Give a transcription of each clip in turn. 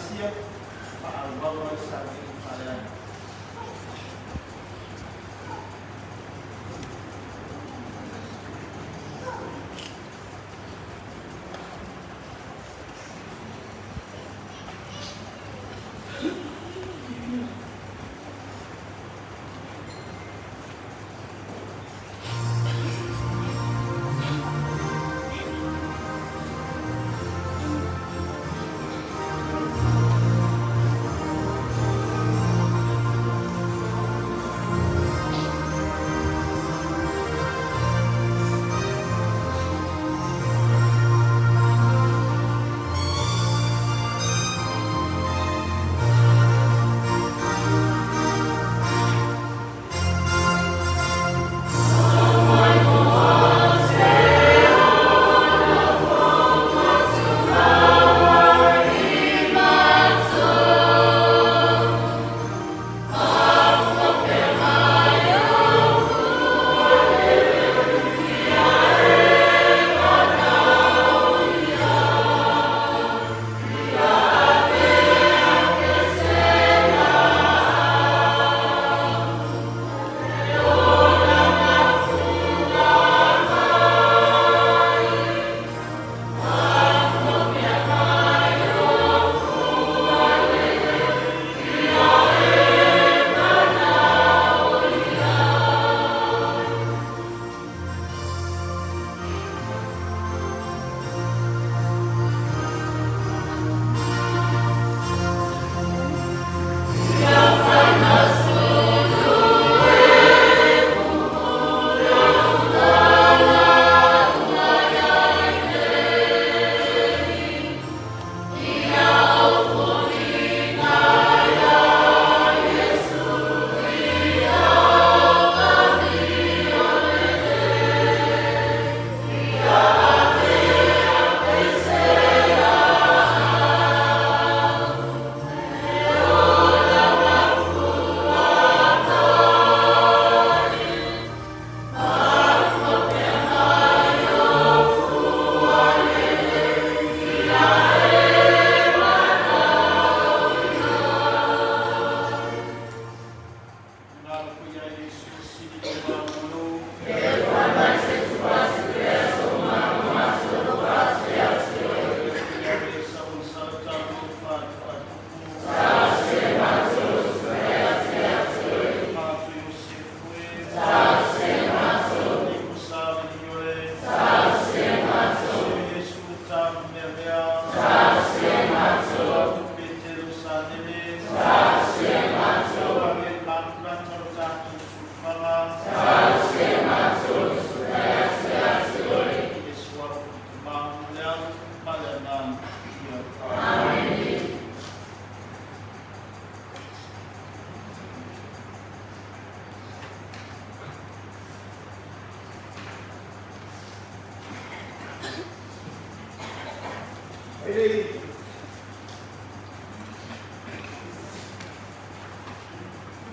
Ekalesia, faaauau ai saui'i faaleaga.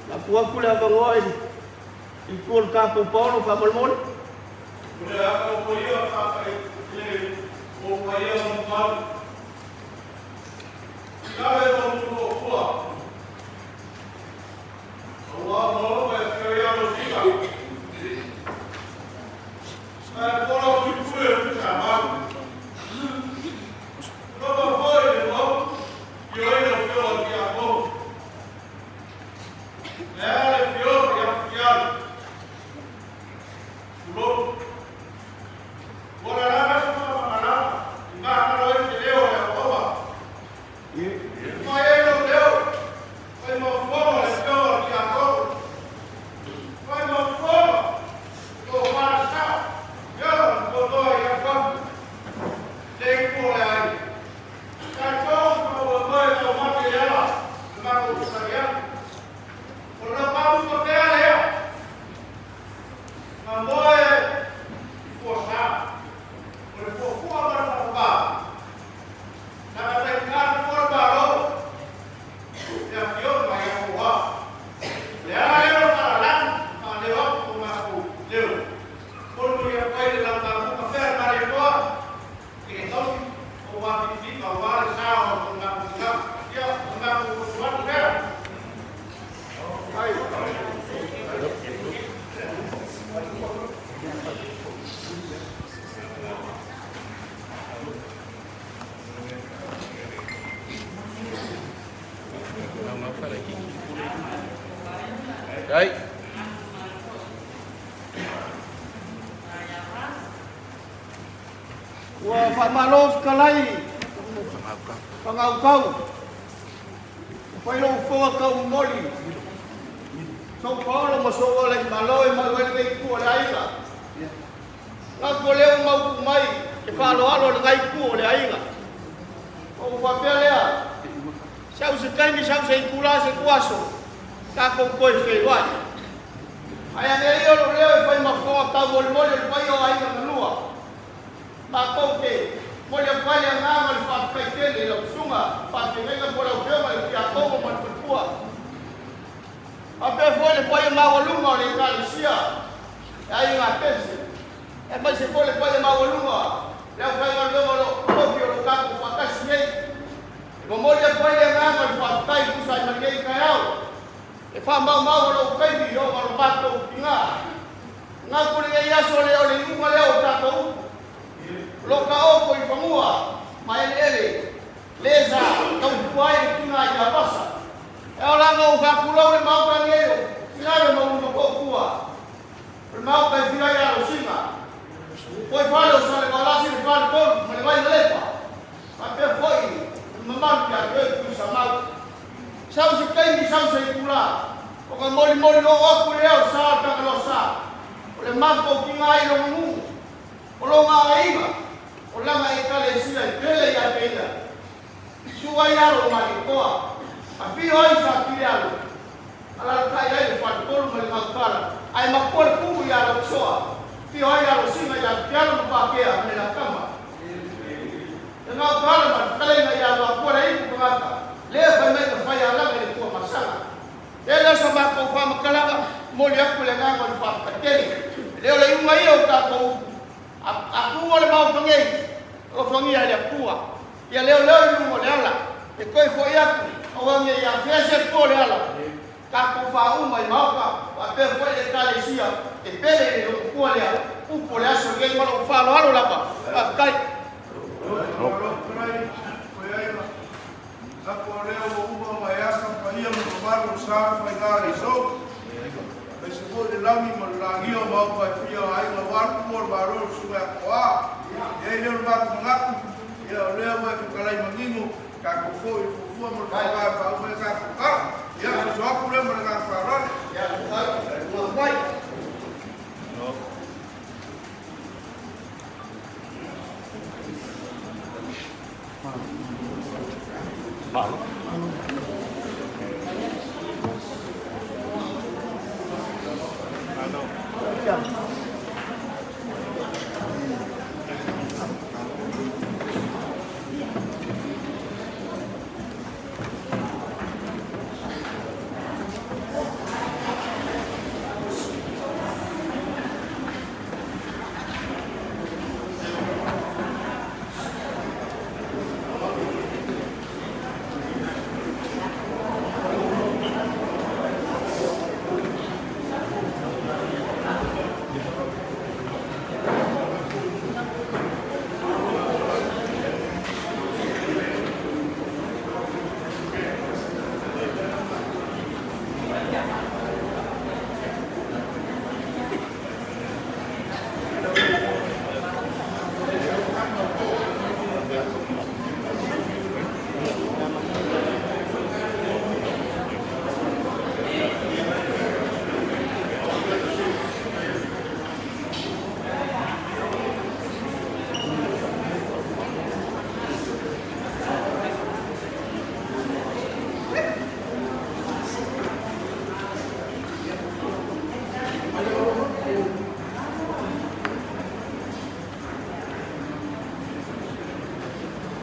Lafo atu le avanoa i le tua o le tatou Paolo faamolemole. Faafetai. Ua faamalo fetalai Fagaukau. Ua fai lou fofoga taumomoli, sou paolo ma sou ala i Malo e mau ai lenei itu o le aiga. Manatu o lea ua mautu mai le faaaloalo a lena itu o le aiga. Ona ou faapea lea, sau se taimi, sau se itula, se ituaso, tatou toe feiloai. Ae ane ia lou leo e fai ma fofoga taumolimoli o le paia o aiga na lua. Matou te momoli atu ai le agaga o le faafetai tele i lau susuga faafeagaiga po o lau Afioga i le Tiakono ma le faletua. Faapea foi le paia maualuga o le Ekalesia e Aiga Kesi, aemaise foi le paia maualuga o le aufaigaluega o lo o tofi o lo o tatou faatasi nei. E momoli atu ai le agaga o le faafetai e tusa ai ma lenei taeao e faamaumau o lou taimi ona o lo matou tina. Manatu o lenei aso le o le iuga lea o tatou upu. O lo o taoto i fanua ma eleele le sa tautua ai le tina i Apasa. E ao la ona ou faatulou le Maota nei o Finale ma Ulu Motootua, o le Maota e fia ai Alosina, o i fale o Salevalasi le Faletolu ma le Vainalepa, faapea foi le mamalu ia te oe Tuisamau. Sau se taimi, sau se itula, ona molimoli loo atu lea o le sa o le Tagaloa Sa, o le matou tina i lona nuu, o lona aiga, o lana Ekalesia e pele ia te ia. Susu ai alo o Malietoa, afio ai Satuialu, alalatai ai le Faletolu ma le Gautala, ae matua le tumu ia Lausoa, afio ai Alosina ia Tutialo ma Pakea ma le Latama. Le Gautala ma le fetalaiga ia Luatua le ipu tagata, lea fai mai na fai alaga i le Tuamasaga. E le o sa matou faamatalaga, momoli atu le agaga o le faafetai tele. E le o le iuga ia o tatou upu. A tu o le Maota nei, alofagia e le Atua, ia leoleo i luga o le ala, e toe foi atu, aua ne i afea se Atua o le ala, tatou faauma i Maota, faapea foi le Ekalesia e pele i le Lototua lea, upu o le aso lenei ma lou faaaloalo lava. Faafetai. Lako lea ua uma ona e asa paia ma mamalu o le sa faiga i aso. Aemaise foi le lagi ma le lagia o maota e fia o aiga aua le Tupua o le Malo le Susuga ia Toa. E i ai lea o le matou manatu, ia o lea ua e fetalai manino, tatou foi i le fuafua ma le faaaoga e faauma ai a tatou tala. Ia, soso atu lea ma le agaga faaaloalo.